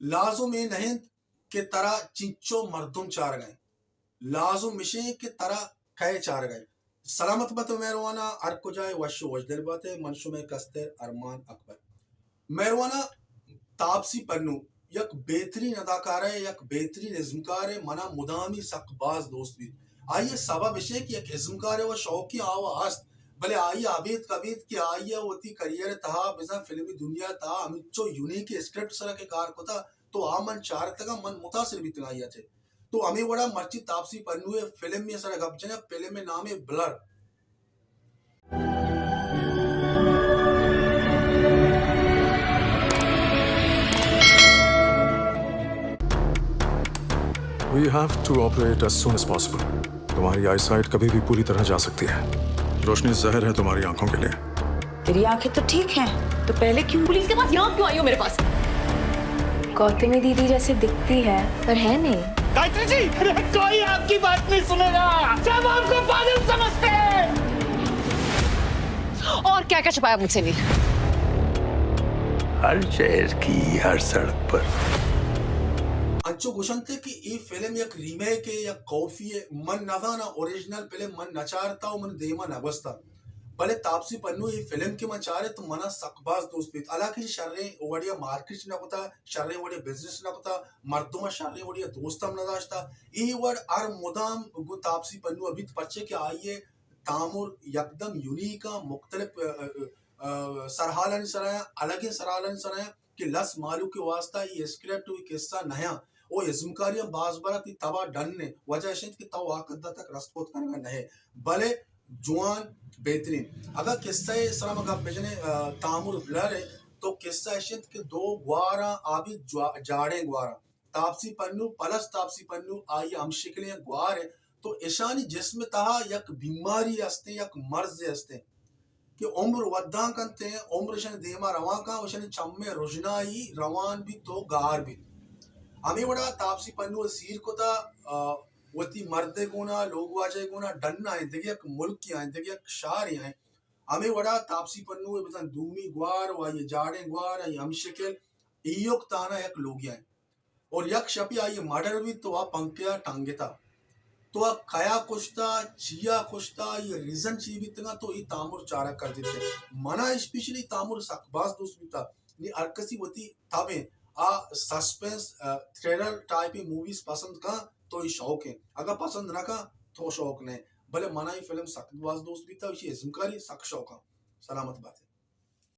لازم اے نہ انت کہ ترا چنچو مردم چارگ ء انت، لازم اش انت کہ ترا کئے چارگ ء انت۔ سلامت بات مہروانا، ہر کجا ئے وش و وشدل بات ئے۔ من شمئے کستر ارمان اکبر۔ مہروانا، تاپسی پنو یک بہترین اداکارہ ء، یک بہترین ازمکار ء، منا مدامی سک باز دوست بیت۔ آئی ء سبب اش انت کہ یک ازمکارے و شوقی آ و است، بلے آئی ء ابید کبید کہ آئی ء وتی کریئر ء تہا بزاں فلمی دنیا ء تہا ہمینچو یونیک اسکرپٹ سرا کہ کار کتا، تو آ من چارتگاں، من متاثر بیتگاں آئی ء چہ۔ تو ہمے وڑا مرچی تاپسی پنو ء فلم ء سرا گپ جنیں، فلم ء نام ء blur. We have to operate as soon as possible. تمہاری آئی سائٹ کبھی بھی پوری طرح جا سکتی ہے۔ روشنی زہر ہے تمہاری آنکھوں کے لیے۔ تیری آنکھیں تو ٹھیک ہیں، تو پہلے کیوں پولیس کے پاس، یہاں کیوں آئی ہو میرے پاس؟ گوتمی دیدی جیسے دکھتی ہے، پر ہے نہیں۔ گایتری جی، کوئی آپ کی بات نہیں سنے گا۔ سب آپ کو پاگل سمجھتے ہیں۔ اور کیا کیا چھپایا مجھ سے، نیل؟ ہر شہر کی ہر سڑک پر۔ انچو گوشنت کہ اے فلم یک ریمیک ہے، یک کاپی ہے۔ من نزاناں، اوریجنل فلم من نچارتا و من دیما نگوستا۔ بلے تاپسی پنو اے فلم کہ من چارت، منا سک باز دوست بیت۔ حالانکہ شریں وڑیا مارکیٹ نہ کتا، شریں وڑیا بزنس نہ کتا، مردم شریں وڑیا دوست ہم نہ داشتا۔ اے وڑ ہر مدام گوں تاپسی پنو بیت، پرچے کہ آئی ء تامر یکدم یونیک ء مختلف، ا، ا، ا، سرحالانی سرا، الگیں سرحالانی سرا کہ لس مہلوک ء واسطہ اے اسکرپٹ و اے قصہ نیاں۔ او ازمکاری ہم باز برا تئی تبا ڈن ء۔ وجہ اش انت کہ تو آ قدہ تک رست کت کنگا نہ ئے۔ بلے جوان، بہترین۔ اگاں قصہ ء سرا ما گپ بجنیں، ا، تامر بلر ء، تو قصہ اش انت کہ دو گواراں آ بیت جوا-، جاڑیں گواراں۔ تاپسی پنو، پلس تاپسی پنو آئی ہم شکلیں گوار ء، تو اشانی جسم تہا یک بیماری استیں، یک مرض استیں۔ کہ عمر ودان کنت ء عمر اشانی دیما روان کن، اشانی چم ء رژنائی روان بیت و گار بیت۔ ہمے وڑا تاپسی پنو ء سیر کتا، آ، وتی مرد ء گونا، لوگ واجہ ء گونا ڈن آئیں، دگہ یک ملکے آئیں، دگہ یک شہرے آئیں۔ ہمے وڑا تاپسی پنو ء بزاں دومی گوار و آئی ء جاڑیں گوار، آئی ہم شکل، ایوک تانا یک لوگے آئیں۔ اور یک شپی آئی مرڈر بیت تو آ پنکھے ء ٹنگتا۔ تو آ کیا کشتا، چیا کشتا، آئی ریزن چی بیتگا، تو ای تامر چارگ کردیت۔ منا اسپیشلی تامر سک باز دوست بیتا۔ نی ہر کسی وتی تب ایں، آ سسپنس، ا، تھرلر ٹائپ موویز پسند کن تو ای شوق ایں۔ اگا پسند نہ کن تو شوق نہ۔ بلے منا ای فلم سک باز دوست بیتا، اشی ازمکاری سک شوق ایں۔ سلامت بات۔